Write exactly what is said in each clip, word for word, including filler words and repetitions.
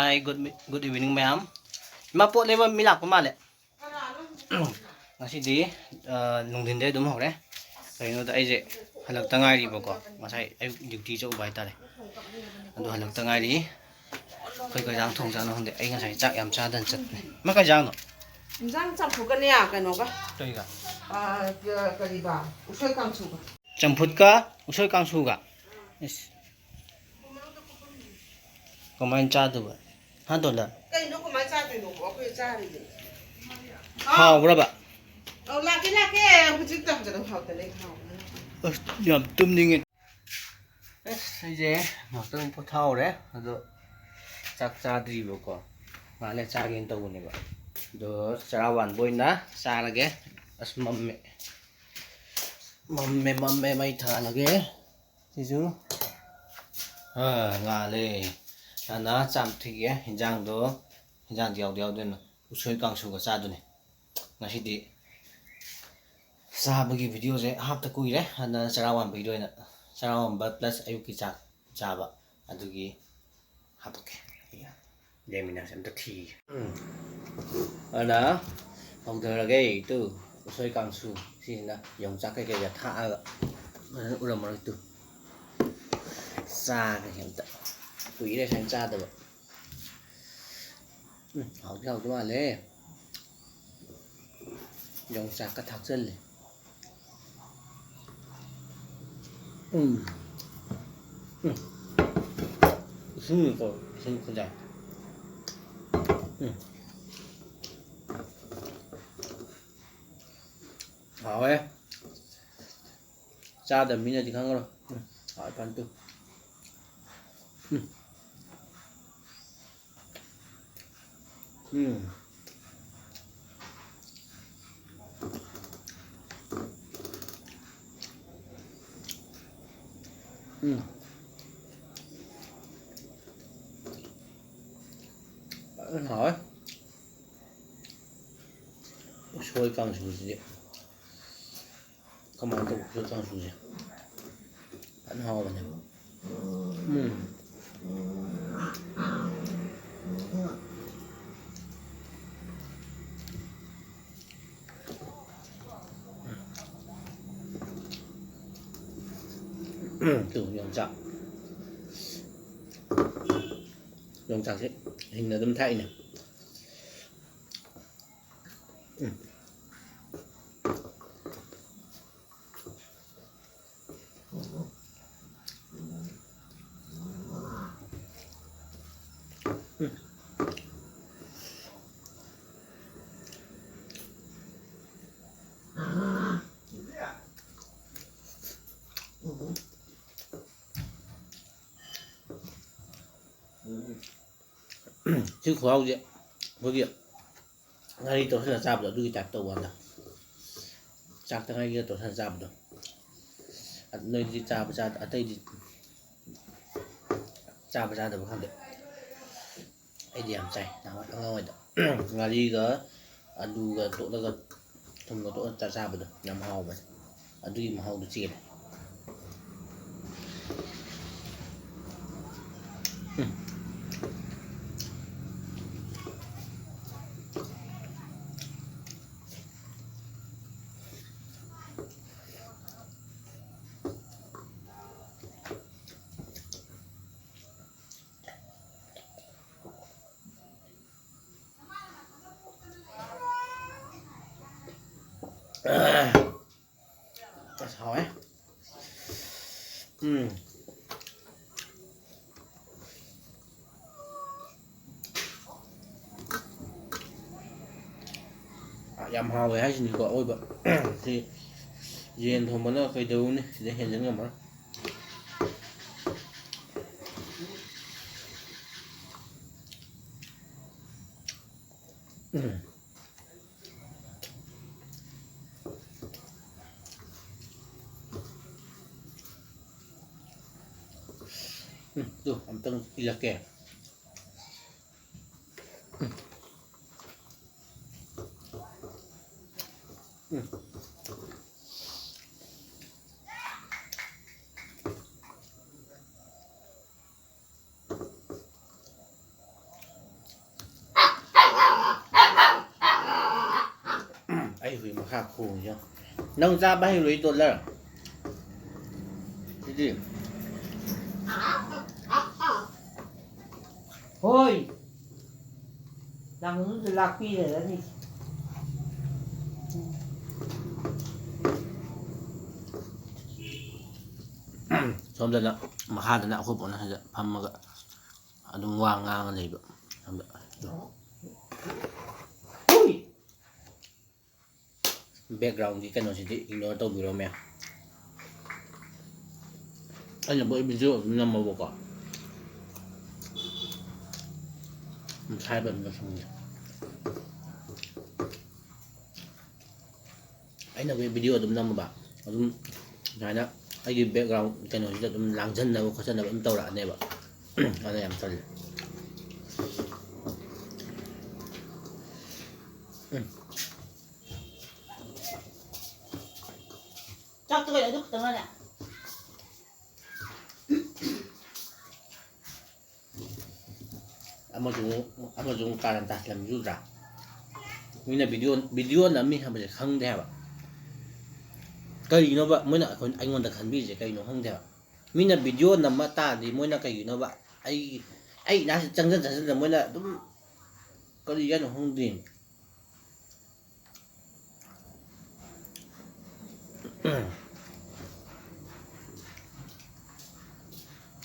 Hi, good, good evening, ꯃꯌꯥꯝ꯫ ꯏꯃꯥ, ꯄꯣꯠ ꯂꯩꯕ ꯃꯤ ꯂꯥꯛꯄ ꯃꯥꯜꯂꯦ꯫ ꯉꯁꯤꯗꯤ, ꯑ, ꯅꯨꯡꯊꯤꯟꯗꯩ ꯑꯗꯨꯝ ꯍꯧꯔꯦ꯫ ꯀꯩꯅꯣꯗ ꯑꯩꯁꯦ ꯍꯜꯂꯛꯇ ꯉꯥꯏꯔꯤꯕꯀꯣ꯫ ꯉꯁꯥꯏ ꯑꯌꯨꯛ duty ꯆꯠꯂꯨꯕ ꯍꯥꯏꯇꯥꯔꯦ꯫ ꯑꯗꯨ ꯍꯜꯂꯛꯇ ꯉꯥꯏꯔꯤ꯫ ꯑꯩꯈꯣꯏ ꯀꯩ ꯏꯟꯖꯥꯡ ꯊꯣꯡꯖꯥꯠꯅꯣ ꯈꯪꯗꯦ꯫ ꯑꯩ ꯉꯁꯥꯏ ꯆꯥꯛ ꯌꯥꯝ ꯆꯥꯗꯅ ꯆꯠꯄꯅꯦ꯫ ꯏꯃꯥ, ꯀꯩ ꯏꯟꯖꯥꯡꯅꯣ? ꯏꯟꯖꯥꯡ ꯆꯝꯐꯨꯠꯀꯅꯦ, ꯀꯩꯅꯣꯒ꯫ ꯀꯩꯒ? ꯑ, ꯀ-, ꯀꯔꯤꯕ? ꯎꯁꯣꯏ ꯀꯥꯡꯁꯨꯒ꯫ ꯆꯝꯐꯨꯠꯀ ꯎꯁꯣꯏ ꯀꯥꯡꯁꯨꯒ? ꯏꯁ꯫ ꯀꯃꯥꯏꯅ ꯆꯥꯗꯣꯏꯕ? ꯍꯥ, ꯗꯣꯂꯔ? ꯀꯩꯅꯣ ꯀꯃꯥꯏꯅ ꯆꯥꯗꯣꯏꯅꯣ? ꯑꯩꯈꯣꯏ ꯆꯥꯔꯤꯁꯦ꯫ ꯍꯥꯎꯕ꯭ꯔꯕ? ꯑꯧ, ꯂꯥꯛꯀꯦ, ꯂꯥꯛꯀꯦ꯫ ꯍꯧꯖꯤꯛ ꯇꯧꯖꯔꯣ, ꯍꯥꯎꯇꯅꯦ, ꯍꯥꯎꯇꯅꯦ꯫ ꯑꯁ, ꯌꯥꯝ ꯇꯨꯝꯅꯤꯡꯉꯦ꯫ ꯑꯁ, ꯑꯩꯁꯦ ꯉꯥꯛꯇꯪ ꯄꯣꯊꯥꯍꯧꯔꯦ꯫ ꯑꯗꯣ ꯆꯥꯛ ꯆꯥꯗ꯭ꯔꯤꯕꯀꯣ꯫ ꯉꯥꯛ ꯂꯩꯔ ꯆꯥꯒꯦꯅ ꯇꯧꯕꯅꯦꯕ꯫ ꯑꯗꯣ ꯆꯔꯥ ꯋꯥꯟꯕ ꯑꯣꯏꯅ ꯆꯥꯔꯒꯦ꯫ ꯑꯁ, ꯃꯝꯃꯦ꯫ ꯃꯝꯃꯦ, ꯃꯝꯃꯦ, ꯃꯩ ꯊꯥꯜꯂꯒꯦ꯫ ꯁꯤꯁꯨ, ꯑꯥ, ꯉꯥꯜꯂꯦ꯫ ꯍꯥꯟꯅ ꯆꯥꯝꯊꯣꯛꯈꯤꯒꯦ ꯍꯤꯟꯖꯥꯡꯗꯣ꯫ ꯍꯤꯟꯖꯥꯡꯗꯤ ꯌꯥꯎꯗꯤ ꯌꯥꯎꯗꯣꯏꯅꯣ? ꯎꯁꯣꯏ ꯀꯥꯡꯁꯨꯒ ꯆꯥꯗꯨꯅꯤ꯫ ꯉꯁꯤꯗꯤ ꯆꯥꯕꯒꯤ video ꯁꯦ ꯍꯥꯞꯇ ꯀꯨꯏꯔꯦ꯫ ꯍꯥꯟꯅ ꯆꯔꯥ ꯋꯥꯟꯕꯒꯤꯗ ꯑꯣꯏꯅ, ꯆꯔꯥ ꯋꯥꯟꯕ plus ꯑꯌꯨꯛꯀꯤ ꯆꯥꯛ ꯆꯥꯕ, ꯑꯗꯨꯒꯤ ꯍꯥꯞꯄꯛꯀꯦ꯫ ꯂꯦꯃꯤꯅꯥꯁꯦ ꯑꯝꯇ ꯊꯤꯒꯦ꯫ ꯎꯝ꯫ ꯑꯗꯨꯅ ꯍꯧꯊꯔꯒꯦ꯫ ꯇꯨ, ꯎꯁꯣꯏ ꯀꯥꯡꯁꯨ꯫ ꯁꯤꯁꯤꯅ ꯌꯣꯡꯆꯥꯛ ꯀꯩꯀꯩꯒ ꯊꯥꯛꯑꯒ꯫ ꯐꯖꯅ ꯎꯔꯝꯃꯔꯣꯏ ꯇꯨ꯫ ꯆꯥꯒꯦ ꯑꯝꯇ꯫ ꯀꯨꯏꯔꯦ ꯁꯨꯃꯥꯏꯅ ꯆꯥꯗꯕ꯫ ꯎꯝ, ꯍꯥꯎꯗꯤ ꯍꯥꯎꯗꯧ ꯃꯥꯜꯂꯦ꯫ ꯌꯣꯡꯆꯥꯛꯀ ꯊꯥꯛꯆꯜꯂꯦ꯫ ꯎꯝ꯫ ꯎꯝ꯫ ꯏꯁꯤꯡꯅꯤꯀꯣ, ꯏꯁꯤꯡ ꯈꯨꯖꯥꯏ꯫ ꯎꯝ꯫ ꯍꯥꯎꯋꯦ꯫ ꯆꯥꯗꯕ ꯃꯤꯅꯗꯤ ꯈꯪꯉꯔꯣꯏ꯫ ꯎꯝ꯫ ꯍꯥꯎꯋꯦ ꯐꯖꯅ ꯇꯨ꯫ ꯎꯝ꯫ ꯎꯝ꯫ ꯎꯝ꯫ ꯐꯖꯅ ꯍꯥꯎꯋꯦ꯫ ꯎꯁꯣꯏ ꯀꯥꯡꯁꯨꯁꯤꯗꯤ꯫ ꯀꯃꯥꯏꯅ ꯇꯧꯕ ꯎꯁꯣꯏ ꯀꯥꯡꯁꯨꯁꯦ? ꯐꯖꯅ ꯍꯥꯎꯕꯅꯦꯕ꯫ ꯎꯝ꯫ ꯇꯨ, ꯌꯣꯡꯆꯥꯛ꯫ ꯌꯣꯡꯆꯥꯛꯁꯦ ꯍꯤꯡꯅ ꯑꯗꯨꯝ ꯊꯥꯛꯏꯅꯦ꯫ ꯎꯝ꯫ ꯁꯤ ꯈꯨꯍꯥꯎꯁꯦ ꯑꯩꯈꯣꯏꯒꯤ ꯉꯥꯔꯤ ꯇꯣꯠꯁꯜꯂ ꯆꯥꯕꯗꯣ ꯑꯗꯨꯒꯤ ꯇꯥꯏꯞ ꯇꯧꯕ ꯍꯟꯗꯛ꯫ ꯆꯥꯛꯇ ꯉꯥꯔꯤꯒ ꯇꯣꯠꯁꯜꯂ ꯆꯥꯕꯗꯣ꯫ ꯑꯗꯨ ꯅꯣꯏꯗꯤ ꯆꯥꯕ ꯆꯥ-, ꯑꯇꯩꯗꯤ ꯆꯥꯕ ꯆꯥꯗꯕ ꯈꯪꯗꯦ꯫ ꯑꯩꯗꯤ ꯌꯥꯝ ꯆꯥꯏ ꯅꯍꯥꯟꯋꯥꯏ ꯑꯉꯥꯡ ꯑꯣꯏꯗ꯫ ꯉꯥꯔꯤꯒ ꯑꯂꯨꯒ ꯇꯣꯠꯂꯒ ꯊꯨꯝꯒ ꯇꯣꯠꯂ ꯆꯥ-, ꯆꯥꯕꯗꯣ ꯌꯥꯝ ꯍꯥꯎꯕꯅꯦ꯫ ꯑꯗꯨꯒꯤ ꯃꯍꯥꯎꯗꯣ ꯆꯦꯜꯂꯦ꯫ ꯎꯝ꯫ ꯑꯁ, ꯍꯥꯎꯋꯦ꯫ ꯎꯝ꯫ ꯌꯥꯝ ꯍꯥꯎꯋꯦ ꯍꯥꯏꯁꯤꯅꯤꯀꯣ ꯑꯋꯣꯏꯕ꯫ ꯁꯤ ꯌꯦꯟ ꯊꯣꯡꯕꯅ ꯀꯩꯗꯧꯅꯤ? ꯁꯤꯗ ꯍꯦꯟꯖꯤꯟ ꯉꯝꯃꯔꯣꯏ꯫ ꯎꯝ꯫ ꯎꯝ, ꯇꯨ, ꯑꯝꯇꯪ ꯏꯜꯂꯛꯀꯦ꯫ ꯎꯝ꯫ ꯎꯝ꯫ ꯑꯩ ꯍꯨꯏ ꯃꯈꯥ ꯈꯣꯡꯉꯤꯁꯦ ꯌꯦꯡꯉꯣ꯫ ꯅꯪ ꯆꯥꯕ ꯍꯩꯔꯣꯏ, ꯗꯣꯂꯔ꯫ ꯁꯤ ꯁꯤ꯫ ꯍꯣꯏ꯫ ꯂꯥꯡꯕꯗꯨꯗ ꯂꯥꯛꯄꯤꯔꯅꯤ꯫ ꯁꯣꯝꯗꯅ, ꯃꯈꯥꯗꯅ ꯑꯩꯈꯣꯏ ꯄꯣꯠꯅ ꯁꯤꯗ ꯐꯝꯃꯒ ꯑꯗꯨꯝ ꯋꯥ ꯉꯥꯡꯉ ꯂꯩꯕ꯫ ꯁꯣꯝꯗ꯫ ꯍꯨꯏ! Backgroundꯒꯤ ꯀꯩꯅꯣꯁꯤꯗꯤ ignore ꯇꯧꯕꯤꯔꯣ ꯃꯌꯥꯝ꯫ ꯑꯩꯅ ꯕꯣꯏ video ꯑꯗꯨꯝ ꯅꯝꯃꯕꯀꯣ꯫ ꯁꯥꯏꯕ ꯑꯗꯨꯝ ꯂꯣꯏꯁꯟꯒꯦ꯫ ꯑꯩꯅ ꯕꯣꯏ video ꯑꯗꯨꯝ ꯅꯝꯃꯕ꯫ ꯑꯗꯨꯝ ꯁꯨꯃꯥꯏꯅ ꯑꯩꯒꯤ background ꯀꯩꯅꯣꯁꯤꯗ ꯑꯗꯨꯝ ꯂꯥꯡꯖꯟꯅꯕ ꯈꯣꯠꯆꯟꯅꯕ ꯑꯗꯨꯝ ꯇꯧꯔꯛꯑꯅꯦꯕ꯫ ꯑꯗꯨꯅ ꯌꯥꯝ ꯇꯜꯂꯦ꯫ ꯎꯝ꯫ ꯆꯥꯛꯇꯣ ꯀꯩꯅꯣ ꯑꯗꯨ ꯈꯛꯇꯪ ꯉꯥꯏꯔꯦ? ꯑꯃꯁꯨ ꯑꯃꯨꯛ, ꯑꯃꯁꯨ ꯑꯃꯨꯛ ꯀꯥꯔꯟ ꯇꯥꯁꯤꯜꯂꯝꯃꯤꯁꯦ ꯎꯗ꯭ꯔꯥ? ꯃꯤꯅ video, video ꯅꯝꯃꯤ ꯍꯥꯏꯕꯁꯦ ꯈꯪꯗꯦ ꯍꯥꯏꯕ꯫ ꯀꯔꯤꯒꯤꯅꯣꯕ ꯃꯣꯏꯅ ꯑꯩꯈꯣꯏ, ꯑꯩꯉꯣꯟꯗ ꯈꯟꯕꯤꯔꯤꯁꯦ ꯀꯩꯅꯣ ꯈꯪꯗꯦ ꯍꯥꯏꯕ꯫ ꯃꯤꯅ video ꯅꯝꯃ ꯇꯥꯔꯗꯤ ꯃꯣꯏꯅ ꯀꯩꯒꯤꯅꯣꯕ ꯑꯩ, ꯑꯩ ꯏꯅꯥꯛꯁꯤ ꯆꯪꯁꯤꯟ ꯆꯪꯁꯤꯟꯗ ꯃꯣꯏꯅ ꯑꯗꯨꯝ ꯀꯔꯤ ꯍꯥꯏꯅꯣ ꯈꯪꯗꯦ꯫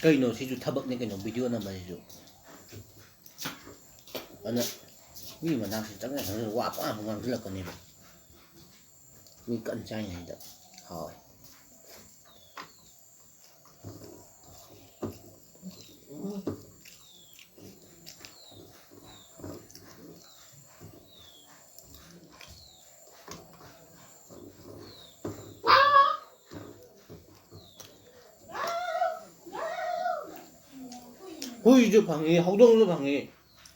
ꯀꯩꯅꯣ ꯁꯤꯁꯨ ꯊꯕꯛꯅꯤ ꯀꯩꯅꯣ video ꯅꯝꯕꯁꯤꯁꯨ꯫ ꯑꯗꯨꯅ ꯃꯤ ꯃꯅꯥꯛꯁꯤ ꯆꯪꯁꯤꯟ ꯆꯪꯁꯤꯟ ꯋꯥ ꯄꯉꯥꯡ ꯉꯥꯡꯁꯤꯜꯂꯛꯀꯅꯦꯕ꯫ ꯃꯤ ꯀꯟꯅ ꯆꯥꯏꯉꯩꯗ꯫ ꯍꯥꯎꯋꯦ꯫ ꯍꯨꯏꯁꯨ ꯐꯪꯉꯤ, ꯍꯧꯗꯣꯡꯁꯨ ꯐꯪꯉꯤ꯫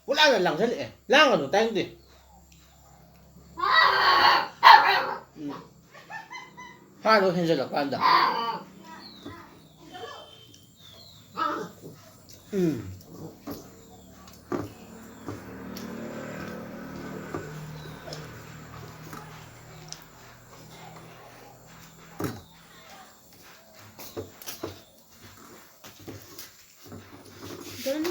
ꯄꯨꯂꯥꯡꯗ ꯂꯥꯡꯁꯜꯂꯛꯑꯦ꯫ ꯂꯥꯡꯒꯅꯨ, ꯇꯥꯏꯅꯤꯡꯗꯦ꯫ ꯎꯝ꯫ ꯍꯥꯗꯣ ꯍꯦꯟꯖꯜꯂꯛꯀꯥꯟꯗ꯫ ꯎꯝ꯫ ꯆꯠꯂꯅꯤ꯫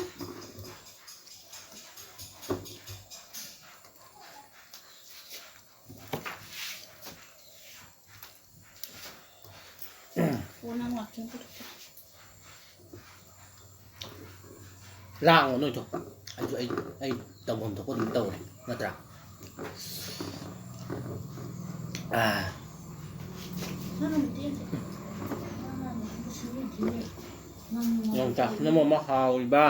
ꯑꯣ, ꯅꯪ ꯋꯥꯛꯀꯤꯡ ꯄꯨꯊꯣꯛꯀꯦ꯫ ꯂꯥꯡꯉꯣ ꯅꯣꯏ ꯊꯣꯛꯄ꯫ ꯑꯩꯁꯨ ꯑꯩ, ꯑꯩ ꯇꯧꯐꯝ ꯊꯣꯛꯄ ꯑꯗꯨꯝ ꯇꯧꯔꯦ, ꯅꯠꯇ꯭ꯔꯥ? ꯑꯥ꯫ ꯅꯪ ꯑꯃꯨꯛ ꯇꯦꯛꯁꯦ꯫ ꯅꯪ ꯑꯃꯨꯛ ꯁꯤꯟꯕꯤꯗ꯭ꯔꯤꯅꯦ꯫ ꯅꯪ ꯌꯣꯡꯆꯥꯛꯁꯤꯅ ꯃꯔꯣꯟ ꯑꯃ ꯍꯥꯎꯔꯤꯕ꯫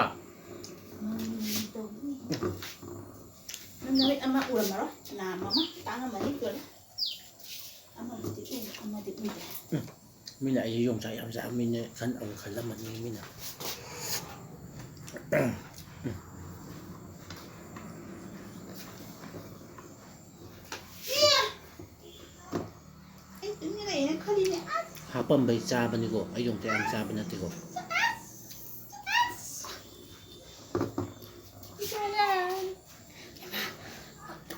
ꯅꯪ ꯅꯃꯤꯠ ꯑꯃ ꯎꯔꯝꯃꯔꯣꯏ꯫ ꯅꯥꯝ ꯑꯃ ꯇꯥꯡꯉꯝꯃꯅꯤ ꯌꯣꯜꯂꯦ꯫ ꯑꯃꯕꯨꯗꯤ ꯎꯏ, ꯑꯃꯗꯤ ꯎꯏꯗꯦ꯫ ꯎꯝ꯫ ꯃꯤꯅ ꯑꯩꯁꯦ ꯌꯣꯡꯆꯥꯛ ꯌꯥꯝ ꯆꯥꯕ ꯃꯤꯅꯦ ꯈꯟ-, ꯑꯃꯨꯛ ꯈꯜꯂꯝꯃꯅꯤ ꯃꯤꯅ꯫ ꯑꯦ! ꯑꯩ ꯇꯨꯃꯤꯟꯅ ꯂꯩꯌꯦꯅ ꯈꯜꯂꯤꯅꯦ꯫ ꯑꯁ! ꯍꯥꯞꯄꯝꯕꯩ ꯆꯥꯕꯅꯤꯀꯣ, ꯑꯩ ꯌꯣꯡꯆꯥꯛ ꯌꯥꯝ ꯆꯥꯕ ꯅꯠꯇꯦꯀꯣ꯫ ꯑꯁ! ꯑꯁ! ꯏꯕꯦꯝꯃ!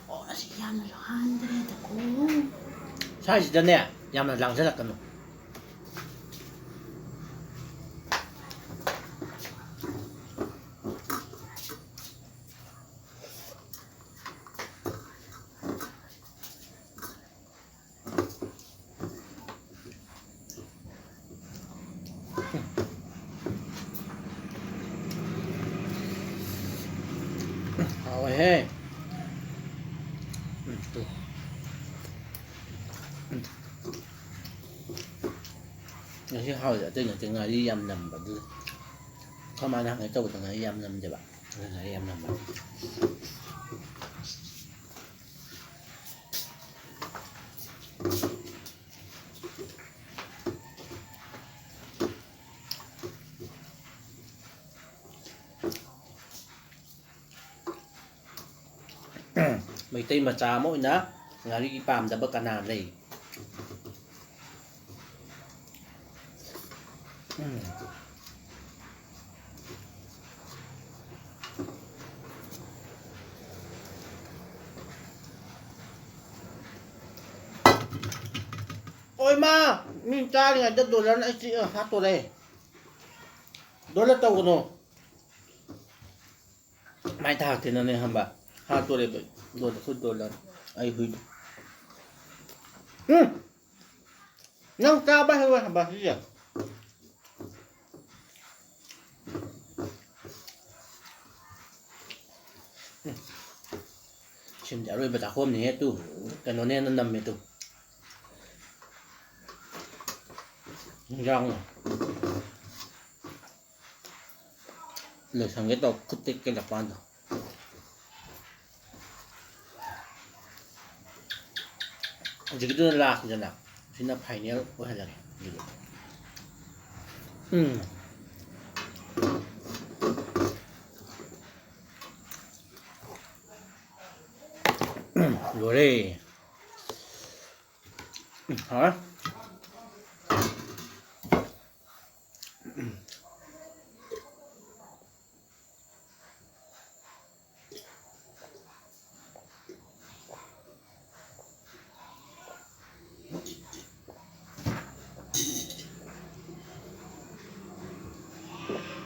ꯑꯣ, ꯑꯁꯤ ꯌꯥꯝꯅꯁꯨ ꯍꯥꯟꯗ꯭ꯔꯦꯗꯀꯣ꯫ ꯁ꯭ꯋꯥꯏꯁꯤꯗꯅꯦ, ꯌꯥꯝꯅ ꯂꯥꯡꯁꯤꯜꯂꯛꯀꯅꯨ꯫ ꯍꯥꯎꯋꯦꯍꯦ꯫ ꯎꯝ, ꯇꯨ꯫ ꯎꯝ꯫ ꯉꯁꯤ ꯍꯥꯎꯔꯤꯁꯦ ꯑꯇꯩ ꯅꯠꯇꯦ, ꯉꯥꯔꯤ ꯌꯥꯝ ꯅꯝꯕ ꯑꯗꯨ꯫ ꯑꯩꯈꯣꯏ ꯃꯥꯅ ꯍꯪꯉꯦ ꯇꯧꯕꯗ ꯉꯥꯔꯤ ꯌꯥꯝ ꯅꯝꯗꯦꯕ꯫ ꯑꯗꯨ ꯉꯥꯔꯤ ꯌꯥꯝ ꯅꯝꯕ꯫ ꯃꯩꯇꯩ ꯃꯆꯥ ꯑꯃ ꯑꯣꯏꯅ ꯉꯥꯔꯤ ꯄꯥꯝꯗꯕ ꯀꯅꯥ ꯂꯩ? ꯎꯝ꯫ ꯑꯣꯏꯃꯥ! ꯃꯤ ꯆꯥꯔꯤꯉꯩꯗ ꯗꯣꯂꯔꯅ ꯑꯩ ꯆꯤꯛꯑ ꯍꯥꯠꯇꯣꯔꯦ꯫ ꯗꯣꯂꯔ ꯇꯧꯒꯅꯨ꯫ ꯃꯥꯏ ꯊꯥꯛꯇꯦꯅꯅꯦ ꯈꯪꯕ꯫ ꯍꯥꯠꯇꯣꯔꯦꯕ꯫ ꯗꯣꯟ ꯑꯩꯈꯣꯏ ꯗꯣꯟꯂ ꯑꯩ ꯍꯨꯏꯗꯣ꯫ ꯎꯝ꯫ ꯅꯪ ꯆꯥꯕ ꯍꯩꯔꯣꯏ ꯍꯥꯏꯕ ꯁꯤꯁꯦ꯫ ꯎꯝ꯫ ꯁꯤꯃꯗꯤ ꯑꯔꯣꯏꯕ ꯆꯥꯛꯈꯣꯝꯅꯤꯍꯦ ꯇꯨ꯫ ꯀꯩꯅꯣꯅ ꯍꯦꯟꯅ ꯅꯝꯃꯦ ꯇꯨ꯫ ꯏꯟꯖꯥꯡꯅ꯫ ꯂꯣꯏꯁꯟꯒꯦ ꯇꯧ ꯈꯨꯠ ꯇꯦꯛꯀꯦ ꯂꯄꯥꯟꯗꯣ꯫ ꯍꯧꯖꯤꯛꯀꯤꯗꯨꯅ ꯂꯥꯁꯅꯤꯗꯅ, ꯁꯤꯅ ꯐꯥꯏꯅꯦꯜ ꯑꯣꯏꯍꯜꯂꯒꯦ ꯍꯧꯖꯤꯛꯀꯤ꯫ ꯎꯝ꯫ ꯎꯝ, ꯂꯣꯏꯔꯦ꯫ ꯎꯝ, ꯍꯥꯎꯔꯦ꯫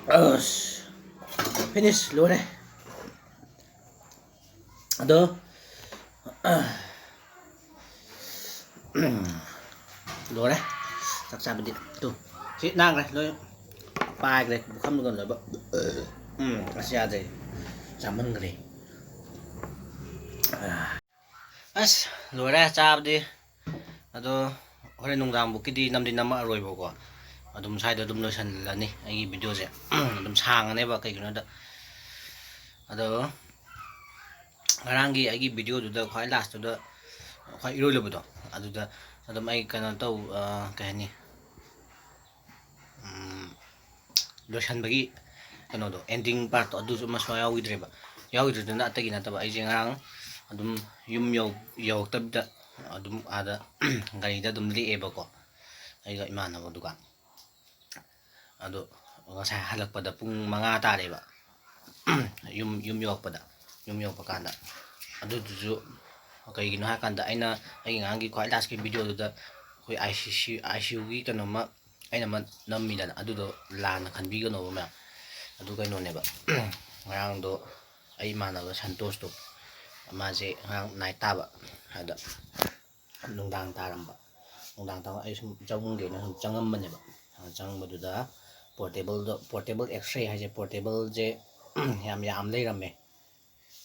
ꯑꯁ, ꯐꯤꯅꯤꯁ, ꯂꯣꯏꯔꯦ꯫ ꯑꯗꯣ, ꯂꯣꯏꯔꯦ ꯆꯥꯛ ꯆꯥꯕꯗꯤ꯫ ꯇꯨ, ꯁꯤ ꯅꯥꯟꯈ꯭ꯔꯦ ꯂꯣꯏ꯫ ꯄꯥꯏꯈ꯭ꯔꯦ ꯄꯨꯈꯝꯗꯨꯒ ꯂꯣꯏꯕ꯫ ꯎꯝ, ꯑꯁ ꯌꯥꯗ꯭ꯔꯦ꯫ ꯆꯥꯃꯟꯈ꯭ꯔꯦ꯫ ꯑꯁ, ꯂꯣꯏꯔꯦ ꯆꯥꯕꯗꯤ꯫ ꯑꯗꯣ ꯍꯣꯔꯦꯟ ꯅꯨꯡꯗꯥꯡꯕꯨꯛꯀꯤꯗꯤ ꯅꯝꯗꯤ ꯅꯝꯃꯛꯑꯔꯣꯏꯕꯀꯣ꯫ ꯑꯗꯨꯝ ꯁ꯭ꯋꯥꯏꯗ ꯑꯗꯨꯝ ꯂꯣꯏꯁꯤꯜꯂꯅꯤ ꯑꯩꯒꯤ ꯚꯤꯗꯤꯑꯣꯁꯦ꯫ ꯑꯗꯨꯝ ꯁꯥꯡꯉꯅꯦꯕ, ꯀꯩꯒꯤꯅꯣꯗ꯫ ꯑꯗꯣ ꯉꯔꯥꯡꯒꯤ ꯑꯩꯒꯤ ꯚꯤꯗꯤꯑꯣꯗꯨꯗ ꯈ꯭ꯋꯥꯏ ꯂꯥꯁꯇꯨꯗ ꯈ꯭ꯋꯥꯏ ꯏꯔꯣꯏ ꯂꯣꯏꯕꯗꯣ, ꯑꯗꯨꯗ ꯑꯗꯨꯝ ꯑꯩ ꯀꯩꯅꯣ ꯇꯧ-, ꯑ, ꯀꯩ ꯍꯥꯏꯅꯤ, ꯎꯝ, ꯂꯣꯏꯁꯟꯕꯒꯤ ꯀꯩꯅꯣꯗꯣ, ꯑꯦꯟꯗꯤꯡ ꯄꯥꯔꯠꯇꯣ, ꯑꯗꯨꯁꯨ ꯑꯃ ꯁꯨꯡꯌꯥꯎ ꯌꯥꯎꯈꯤꯗ꯭ꯔꯦꯕ꯫ ꯌꯥꯎꯈꯤꯗ꯭ꯔꯤꯗꯨꯅ ꯑꯇꯩꯒꯤ ꯅꯠꯇꯕ, ꯑꯩꯁꯦ ꯉꯔꯥꯡ ꯑꯗꯨꯝ ꯌꯨꯝ ꯌꯧ-, ꯌꯧꯔꯛꯇꯕꯤꯗ ꯑꯗꯨꯝ ꯑꯥꯗ ꯒꯥꯔꯤꯗ ꯑꯗꯨꯝ ꯂꯦꯛꯑꯦꯕꯀꯣ, ꯑꯩꯒ ꯏꯃꯥꯟꯅꯕꯗꯨꯒ꯫ ꯑꯗꯣ ꯉꯁꯥꯏ ꯍꯜꯂꯛꯄꯗ ꯄꯨꯡ ꯃꯉꯥ ꯇꯥꯔꯦꯕ꯫ ꯌꯨꯝ, ꯌꯨꯝ ꯌꯧꯔꯛꯄꯗ, ꯌꯨꯝ ꯌꯧꯔꯛꯄ ꯀꯥꯟꯗ꯫ ꯑꯗꯨꯗꯨꯁꯨ ꯀꯩꯒꯤꯅꯣ ꯍꯥꯏꯀꯥꯟꯗ, ꯑꯩꯅ ꯑꯩꯒꯤ ꯉꯔꯥꯡꯒꯤ ꯈ꯭ꯋꯥꯏ ꯂꯥꯁꯀꯤ ꯚꯤꯗꯤꯑꯣꯗꯨꯗ ꯑꯩꯈꯣꯏ ꯑꯥꯏ ꯁꯤ ꯁꯤ, ꯑꯥꯏ ꯁꯤ ꯌꯨꯒꯤ ꯀꯩꯅꯣꯝꯃ ꯑꯩꯅ ꯑꯃ ꯅꯝꯃꯤꯗꯅ, ꯑꯗꯨꯗꯣ ꯂꯥꯟꯅ ꯈꯟꯕꯤꯒꯅꯣꯕ ꯃꯌꯥꯝ꯫ ꯑꯗꯨ ꯀꯩꯅꯣꯅꯦꯕ, ꯉꯔꯥꯡꯗꯣ ꯑꯩ ꯏꯃꯥꯟꯅꯕ ꯁꯟꯇꯣꯁꯇꯣ, ꯃꯥꯁꯦ ꯉꯔꯥꯡ ꯅꯥꯏꯠ ꯇꯥꯕ, ꯑꯗ ꯅꯨꯡꯗꯥꯡ ꯇꯥꯔꯝꯕ꯫ ꯅꯨꯡꯗꯥꯡ ꯇꯥꯕ ꯑꯩ ꯁꯨꯝ ꯆꯪꯒꯦꯅ ꯁꯨꯝ ꯆꯪꯉꯝꯕꯅꯦꯕ꯫ ꯑ, ꯆꯪꯕꯗꯨꯗ ꯄꯣꯔꯇꯦꯕꯜꯗꯣ, ꯄꯣꯔꯇꯦꯕꯜ ꯑꯦꯛꯁꯔꯦ ꯍꯥꯏꯁꯦ, ꯄꯣꯔꯇꯦꯕꯜꯁꯦ ꯌꯥꯝ ꯌꯥꯝ ꯂꯩꯔꯝꯃꯦ꯫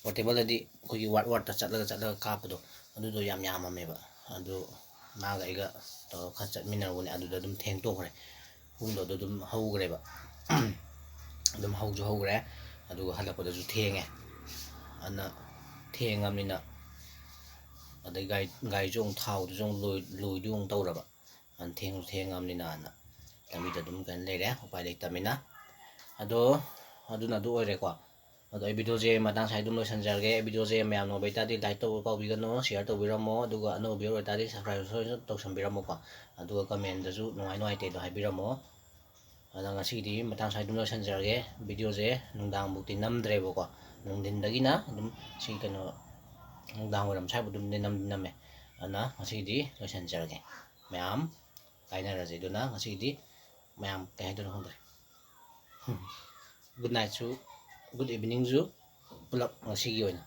ꯄꯣꯔꯇꯦꯕꯜꯗꯗꯤ ꯑꯩꯈꯣꯏꯒꯤ ꯋꯥꯔꯗ ꯋꯥꯔꯗꯇ ꯆꯠꯂꯒ ꯆꯠꯂꯒ ꯀꯥꯞꯄꯗꯣ, ꯑꯗꯨꯗꯣ ꯌꯥꯝ ꯌꯥꯝꯃꯝꯃꯦꯕ꯫ ꯑꯗꯨ ꯃꯥꯒ ꯑꯩꯒ ꯇꯧꯔꯒ ꯈꯔ ꯆꯠꯃꯤꯟꯅꯔꯨꯕꯅꯦ, ꯑꯗꯨꯗ ꯑꯗꯨꯝ ꯊꯦꯡꯗꯣꯛꯈ꯭ꯔꯦ꯫ ꯄꯨꯡꯗꯣ ꯑꯗꯨ ꯑꯗꯨꯝ ꯍꯧꯈ꯭ꯔꯦꯕ꯫ ꯑꯗꯨꯝ ꯍꯧꯁꯨ ꯍꯧꯈ꯭ꯔꯦ, ꯑꯗꯨꯒ ꯍꯜꯂꯛꯄꯗꯁꯨ ꯊꯦꯡꯉꯦ꯫ ꯑꯗꯨꯅ ꯊꯦꯡꯉꯕꯅꯤꯅ, ꯑꯗꯩ ꯒꯥꯔꯤ, ꯒꯥꯔꯤꯁꯨ ꯑꯃꯨꯛ ꯊꯥꯎꯗꯨꯁꯨ ꯑꯃꯨꯛ ꯂꯣꯏ-, ꯂꯣꯏꯗꯨ ꯑꯃꯨꯛ ꯇꯧꯔꯕ꯫ ꯑꯗꯨꯅ ꯊꯦꯡꯁꯨ ꯊꯦꯡꯉꯕꯅꯤꯅ ꯑꯅ ꯂꯝꯕꯤꯗ ꯑꯗꯨꯝ ꯀꯩꯅꯣ ꯂꯩꯔꯦ, ꯎꯄꯥꯏ ꯂꯩꯇꯕꯅꯤꯅ꯫ ꯑꯗꯣ ꯑꯗꯨꯅ ꯑꯗꯨ ꯑꯣꯏꯔꯦꯀꯣ꯫ ꯑꯗꯣ ꯑꯩ ꯚꯤꯗꯤꯑꯣꯁꯦ ꯃꯇꯥꯡ ꯁ꯭ꯋꯥꯏ ꯑꯗꯨꯝ ꯂꯣꯏꯁꯤꯟꯖꯔꯒꯦ꯫ ꯚꯤꯗꯤꯑꯣꯁꯦ ꯃꯌꯥꯝ ꯅꯨꯡꯉꯥꯏꯕ ꯇꯥꯔꯗꯤ ꯂꯥꯏꯛ ꯇꯧꯕ ꯀꯥꯎꯕꯤꯒꯅꯨ, ꯁꯤꯌꯔ ꯇꯧꯕꯤꯔꯝꯃꯣ, ꯑꯗꯨꯒ ꯑꯅꯧꯕ ꯚꯤꯗꯤꯑꯣ ꯑꯣꯏꯇꯥꯔꯗꯤ ꯁꯕꯁꯀ꯭ꯔꯥꯏꯕ ꯁꯣꯏꯗꯅ ꯇꯧꯁꯟꯕꯤꯔꯝꯃꯣꯀꯣ꯫ ꯑꯗꯨꯒ ꯀꯃꯦꯟꯗꯁꯨ ꯅꯨꯡꯉꯥꯏ ꯅꯨꯡꯉꯥꯏꯇꯦꯗꯣ ꯍꯥꯏꯕꯤꯔꯝꯃꯣ꯫ ꯑꯗ ꯉꯁꯤꯒꯤꯗꯤ ꯃꯇꯥꯡ ꯁ꯭ꯋꯥꯏ ꯑꯗꯨꯝ ꯂꯣꯏꯁꯤꯟꯖꯔꯒꯦ꯫ ꯚꯤꯗꯤꯑꯣꯁꯦ ꯅꯨꯡꯗꯥꯡꯃꯨꯛꯇꯤ ꯅꯝꯗ꯭ꯔꯦꯕꯀꯣ, ꯅꯨꯡꯊꯤꯟꯗꯒꯤꯅ ꯑꯗꯨꯝ ꯁꯤ ꯀꯩꯅꯣ ꯅꯨꯡꯗꯥꯡ ꯋꯥꯏꯔꯝ ꯁ꯭ꯋꯥꯏꯐꯥꯎ ꯑꯗꯨꯝꯗꯤ ꯅꯝꯗꯤ ꯅꯝꯃꯦ꯫ ꯑꯗꯨꯅ ꯉꯁꯤꯒꯤꯗꯤ ꯂꯣꯏꯁꯤꯟꯖꯔꯒꯦ꯫ ꯃꯌꯥꯝ ꯀꯥꯏꯅꯔꯁꯦ꯫ ꯑꯗꯨꯅ ꯉꯁꯤꯒꯤꯗꯤ ꯃꯌꯥꯝ ꯀꯩ ꯍꯥꯏꯗꯣꯏꯅꯣ ꯈꯪꯗ꯭ꯔꯦ꯫ ꯒꯨꯗ ꯅꯥꯏꯠꯁꯨ, ꯒꯨꯗ ꯏꯚꯤꯅꯤꯡꯁꯨ ꯄꯨꯂꯞ ꯉꯁꯤꯒꯤ ꯑꯣꯏꯅ꯫